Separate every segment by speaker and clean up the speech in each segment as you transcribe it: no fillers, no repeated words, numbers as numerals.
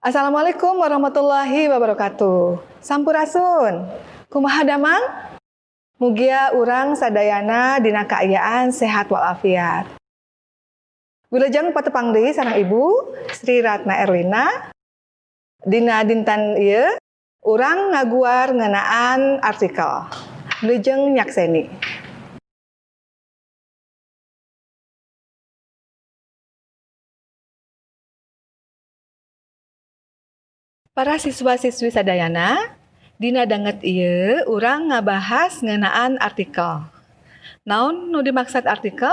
Speaker 1: Assalamualaikum warahmatullahi wabarakatuh. Sampurasun. Kumaha damang? Mugia urang sadayana dina kaayaan sehat walafiat. Wilujeng patepang deui sareng Ibu Sri Ratna Erlina. Dina dinten ieu urang ngaguar ngeunaan artikel. Wilujeng nyakseni. Para siswa-siswi sadayana, dina danget ieu urang ngabahas ngeunaan artikel. Naon nu dimaksud artikel?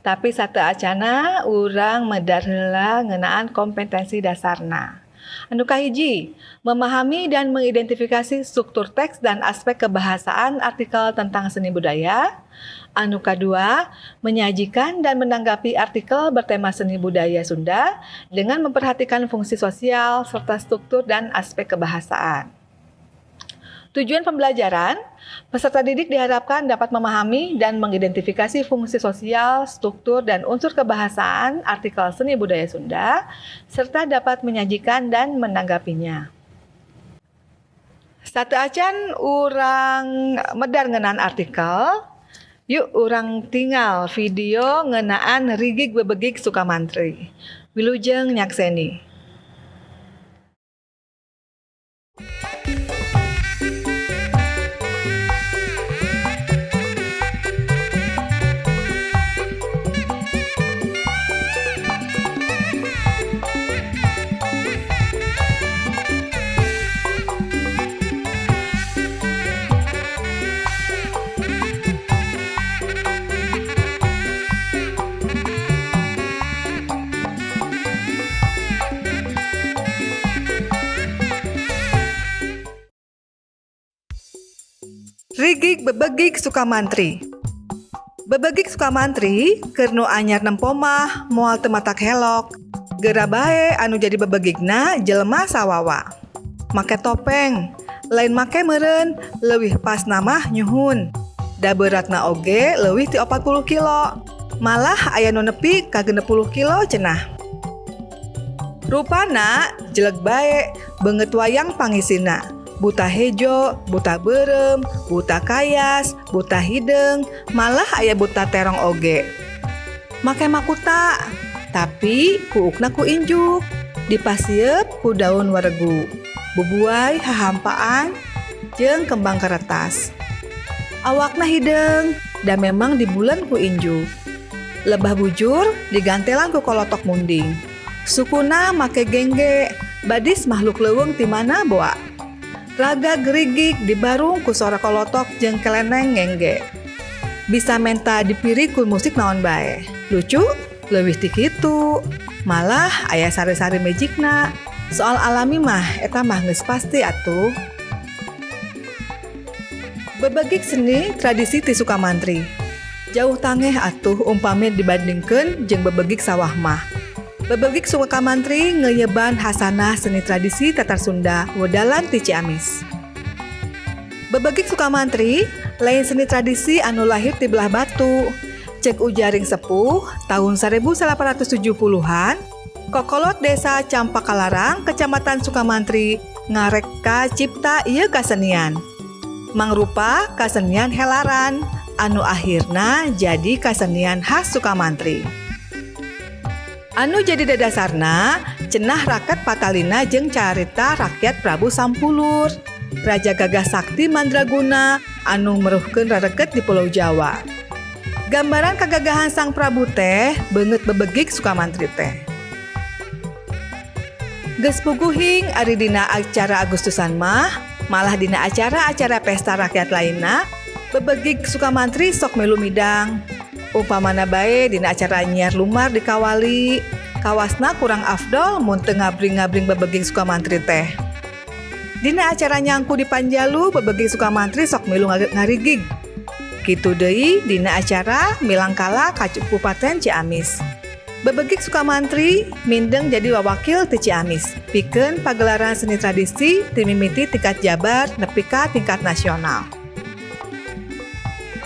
Speaker 1: Tapi sateuacana urang medar heula ngeunaan kompetensi dasarna. Anu kahiji, memahami dan mengidentifikasi struktur teks dan aspek kebahasaan artikel tentang seni budaya. Anu kadua, menyajikan dan menanggapi artikel bertema seni budaya Sunda dengan memperhatikan fungsi sosial serta struktur dan aspek kebahasaan. Tujuan pembelajaran, peserta didik diharapkan dapat memahami dan mengidentifikasi fungsi sosial, struktur, dan unsur kebahasaan artikel seni budaya Sunda, serta dapat menyajikan dan menanggapinya. Sateuacan urang medar ngeunaan artikel, yuk urang tingal video ngeunaan Rigig Bebegig Sukamantri. Wilujeng nyakseni. Rigig Bebegig Sukamantri. Bebegig Sukamantri keur nu anyar nempo mah moal teu matak helok. Geura bae anu jadi bebegigna jelema sawawa. Make topeng, lain make meureun, leuwih pasna mah nyuhun. Da beratna oge leuwih ti 40 kilo. Malah aya nu nepi ka 60 kilo cenah. Rupana jeleg bae beungeut wayang pangisina. Buta hejo, buta beureum, buta kayas, buta hideung, malah aya buta terong oge. Make makuta, tapi kuukna ku injuk, dipasiep ku daun waregu, bubuai hahampaan, jeung kembang keretas. Awakna hideung, da memang dibulen ku injuk. Lebah bujur digantelan ku kolotok munding. Sukuna make gengge, badis makhluk leuweung ti mana boa. Raga gerigig dibarung ku sora kolotok jeung keleneng ngengge. Bisa menta dipiri ku musik naon bae. Lucu, leuwih ti kitu. Malah aya sari-sari magicna. Soal alami mah eta mah geus pasti atuh. Bebegig seni tradisi ti Sukamantri. Jauh tangeh atuh umpami dibandingkeun jeung bebegig sawah mah. Bebegig Sukamantri ngeyeban hasanah seni tradisi Tatar Sunda wedalan ti Ciamis. Bebegig Sukamantri lain seni tradisi anu lahir ti belah batu. Cek ujaring sepuh tahun 1870-an, kokolot desa Campakalarang, Kecamatan Sukamantri ngareka cipta ieu kasenian. Mangrupa kasenian helaran anu akhirna jadi kasenian khas Sukamantri. Anu jadi dadasarna cenah raket patalina jeung carita rakyat Prabu Sampulur, Raja Gagah Sakti Mandraguna anu meruhkeun rareket di Pulau Jawa. Gambaran kagagahan Sang Prabu teh beungeut bebegig Sukamantri teh. Geus puguhing ari dina acara Agustusan mah, malah dina acara-acara pesta rakyat lainna, bebegig Sukamantri sok melu midang. Upamana bae dina acara nyiar lumar di Kawali, kawasna kurang afdol mun teu ngabring-ngabring bebegig Sukamantri teh. Dina acara nyangku di Panjalu bebegig Sukamantri sok milu ngarigig. Kitu deui dina acara Milangkala ka Kabupaten Ciamis. Bebegig Sukamantri mindeng jadi wawakil ti Ciamis pikeun pagelaran seni tradisi ti mimiti tingkat Jabar nepi ka tingkat nasional.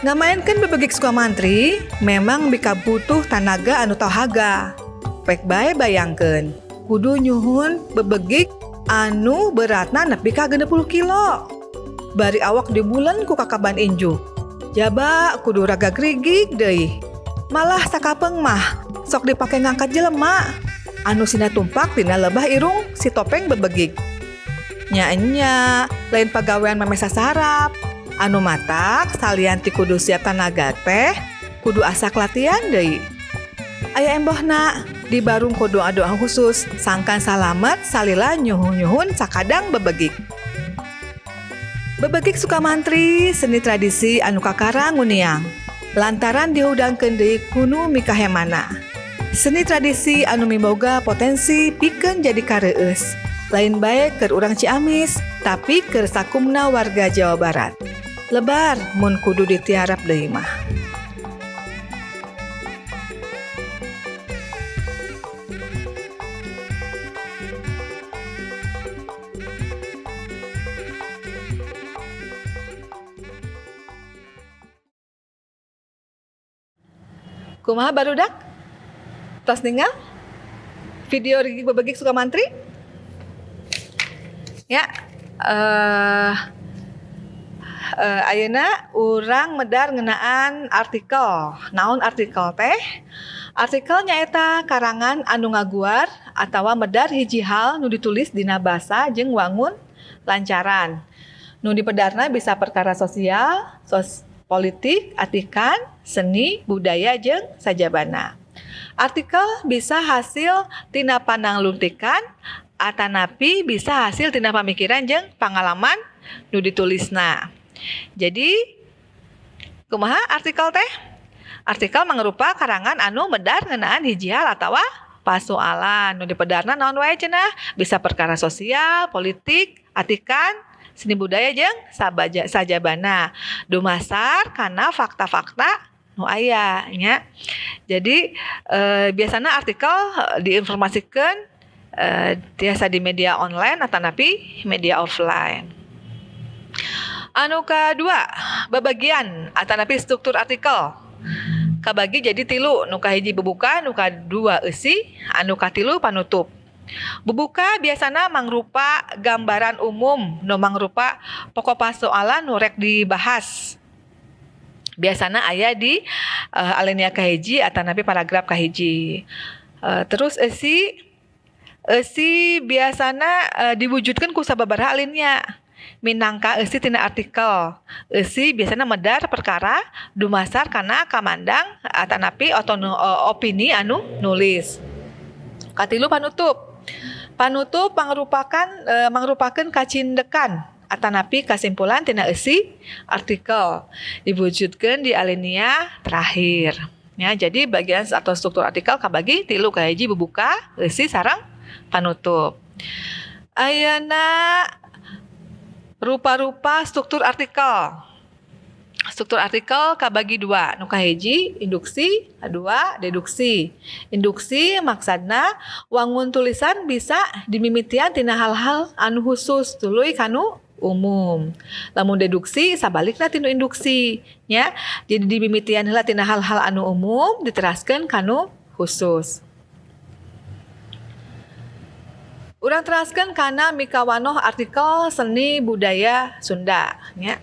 Speaker 1: Ngamaenkeun bebegig Sukamantri memang bika butuh tanaga anu tohaga. Pek bae bayangkeun. Kudu nyuhun bebegik anu beratna nepi ka 60 kilo. Bari awak dibulen ku kakaban inju. Jaba kudu raga grigig deui. Malah sakapeng mah sok dipake ngangkat jelema. Anu sina tumpak dina lebah irung si topeng bebegik. Nya-nya lain pagawean memeh sasarap. Anu matak salian ti kudu siap tanaga teh kudu asak latihan deui. Aya embohna di barung kudu doa khusus sangkan salamet salila nyuhun-nyuhun sakadang bebegik. Bebegik Sukamantri seni tradisi anu kakara nguniang lantaran dihudangkeun deui kunu mikahemana. Seni tradisi anu miboga potensi pikeun jadi kareueus. Lain bae keur urang Ciamis, tapi keur sakumna warga Jawa Barat. Lebar mun kudu ditiarap deui mah. Kumaha barudak? Tos ningal video Rigig Bebegik Sukamantri? Ya, ayeuna urang medar ngeunaan artikel. Naon artikel teh? Artikel nyaeta karangan anu ngaguar atawa medar hiji hal nu ditulis dina basa jeung wangun lancaran. Nu dipedarna bisa perkara sosial, politik, atikan, seni, budaya jeung sajabana. Artikel bisa hasil tina panangluntikan atanapi bisa hasil tina pamikiran jeung pangalaman nu ditulisna. Jadi kumaha artikel teh? Artikel mangrupa karangan anu medar ngeunaan hiji hal atawa pasoalan. Nu dipedarna naon wae cenah? Bisa perkara sosial, politik, atikan, seni budaya jeung sajabana. Dumasar kana fakta-fakta nu aya nya. Jadi biasana artikel diinformasikeun tiasa di media online atanapi media offline. Anu kadua, babagian atanapi struktur artikel. Kabagi jadi tilu, nu kahiji bubuka, nu kadua eusi, anu katilu panutup. Bubuka biasana mangrupa gambaran umum, nu mangrupa pokok pasoalan nu rek dibahas. Biasana aya di alinea kahiji atanapi paragraf kahiji. Terus eusi biasana diwujudkan ku sababaraha alinea. Minangka eusi tina artikel. Eusi biasana medar perkara dumasar kana kamandang atanapi opini anu nulis. Katilu panutup. Panutup mangrupakeun kacindekan atanapi kasimpulan tina eusi artikel diwujudkeun di alinea terakhir. Ya, jadi bagian atau struktur artikel kabagi tilu, kahiji bubuka, eusi sareng panutup. Ayeuna rupa-rupa struktur artikel. Struktur artikel kabagi dua, nu kahiji induksi, kadua deduksi. Induksi maksudna wangun tulisan bisa dimimitian tina hal-hal anu khusus tuluy kanu umum. Lamun deduksi sabalikna tinu induksi nya. Jadi dimimitian heula tina hal-hal anu umum diteraskeun kanu khusus. Urang teraskeun kana mikawanoh artikel seni budaya Sunda nya.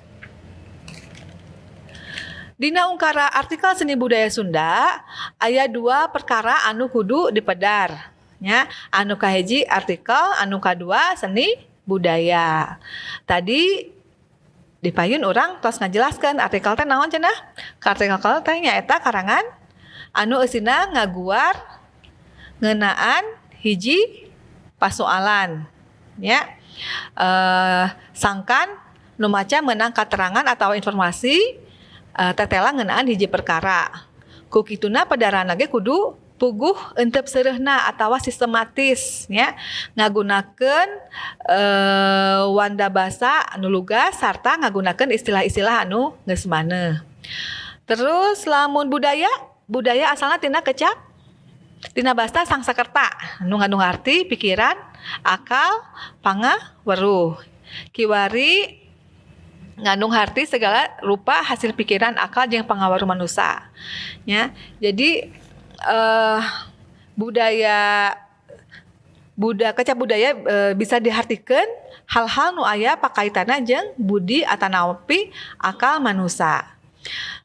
Speaker 1: Dina ungkara artikel seni budaya Sunda aya dua perkara anu kudu dipedar nya. Anu kahiji artikel, anu kadua seni budaya. Tadi di payun urang tos ngajelaskeun artikel teh naon cenah? Artikel teh nyaeta karangan anu eusina ngaguar ngeunaan hiji pasoalan ya. Sangkan nu maca meunang katerangan atau informasi tetela ngeunaan hiji perkara. Ku kituna pedaran ge kudu puguh entep seureuhna atawa sistematis nya, ngagunakeun wanda basa anu lugas sarta ngagunakeun istilah-istilah anu geus maneuh. Terus lamun budaya, budaya asalna tina kecap tina basa Sangsakerta anu ngandung arti pikiran, akal, pangaweruh. Kiwari ngandung arti segala rupa hasil pikiran, akal jeung pangaweruh manusia. Ya. Jadi budaya Kecap budaya bisa dihartikeun hal-hal nu aya pakaitanna jeung budi atanapi akal manusa.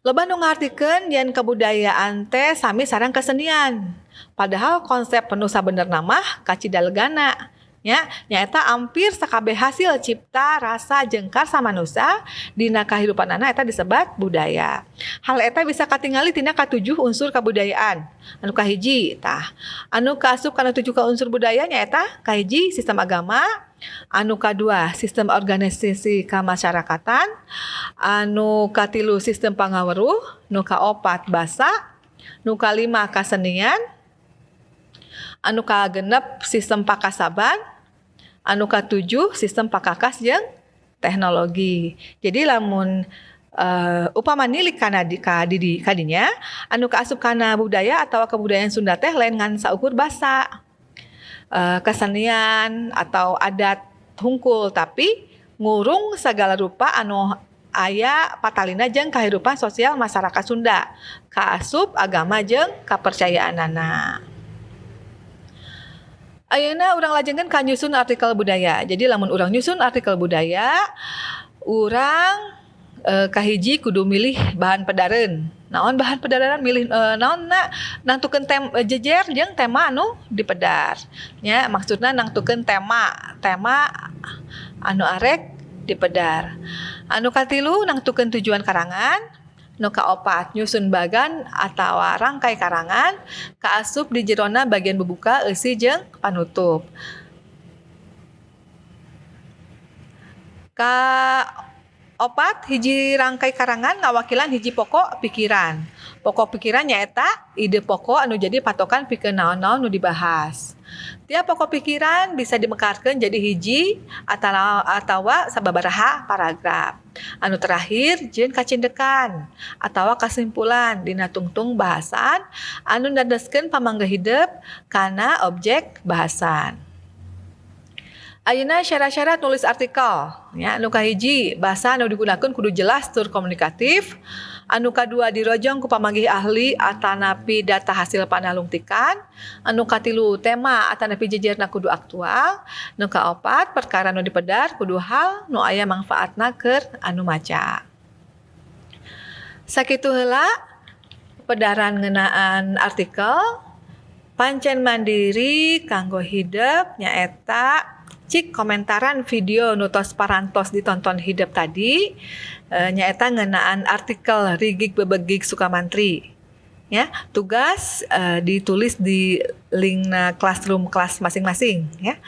Speaker 1: Loba nu ngartikeun yen kebudayaan teh sami sareng kesenian. Padahal konsep nu sabenerna mah kacida legana nya, nyaeta ampir sakabeh hasil cipta rasa jeung karsa manusa dina kahirupanana eta disebat budaya. Hal eta bisa katingali tina katujuh unsur kabudayaan. Anu kahiji tah, anu kaasup kana 7 ka unsur budaya nyaeta kahiji sistem agama, anu kadua sistem organisasi kamasyarakatan, anu katilu sistem pangaweruh, nu kaopat basa, nu kalima kasenian, anu kagenep sistem pakasaban, anu katujuh sistem pakakas jeung teknologi. Jadi lamun upama nilik kana di, ka di, kadinya anu kaasup kana budaya atau kebudayaan Sunda teh lain ngan saukur basa, kesenian atau adat hungkul, tapi ngurung segala rupa anu aya patalina jeung kahirupan sosial masyarakat Sunda, kaasup agama jeung kapercayaanana. Ayeuna urang lajengkeun ka nyusun artikel budaya. Jadi lamun urang nyusun artikel budaya, urang kahiji kudu milih bahan pedareun. Naon bahan pedaran milih, naon na nangtukeun jejer jeung tema anu dipedar. Nya maksudna nangtukeun tema anu arek dipedar. Anu katilu nangtukeun tujuan karangan. Nu kaopat nyusun bagan atawa rangkai karangan kaasup di jerona bagian bubuka eusi jeung panutup. Kaopat hiji rangkai karangan ngawakilan hiji pokok pikiran. Pokok pikiran nyaeta ide pokok anu jadi patokan pikeun naon-naon nu dibahas. Tiap pokok pikiran bisa dimekarkeun jadi hiji atawa sababaraha paragraf. Anu terakhir jeung kacindekan atawa kasimpulan dina tungtung bahasan anu nadeskeun pamanggih hidep kana objek bahasan. Ayeuna syarat-syarat nulis artikel ya, anu kahiji bahasa anu digunakeun kudu jelas tur komunikatif. Anu kadua dirojong ku pamanggih ahli atanapi data hasil panalungtikan. Anu katilu tema atanapi jejerna kudu aktual. Nu kaopat perkara nu dipedar kudu hal nu aya mangfaatna keur anu maca. Sakitu heula pedaran ngeunaan artikel. Pancen mandiri kanggo hidep nyaeta cik komentaran video nu tos parantos ditonton hidep tadi, nyaeta ngeunaan artikel Rigik Bebegig Sukamantri. Ya, tugas ditulis di linkna classroom kelas masing-masing ya.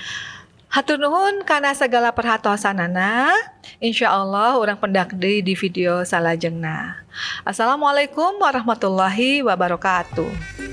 Speaker 1: Hatur nuhun kana segala perhatosanana. Insyaallah urang pendak deui di video salajengna. Assalamualaikum warahmatullahi wabarakatuh.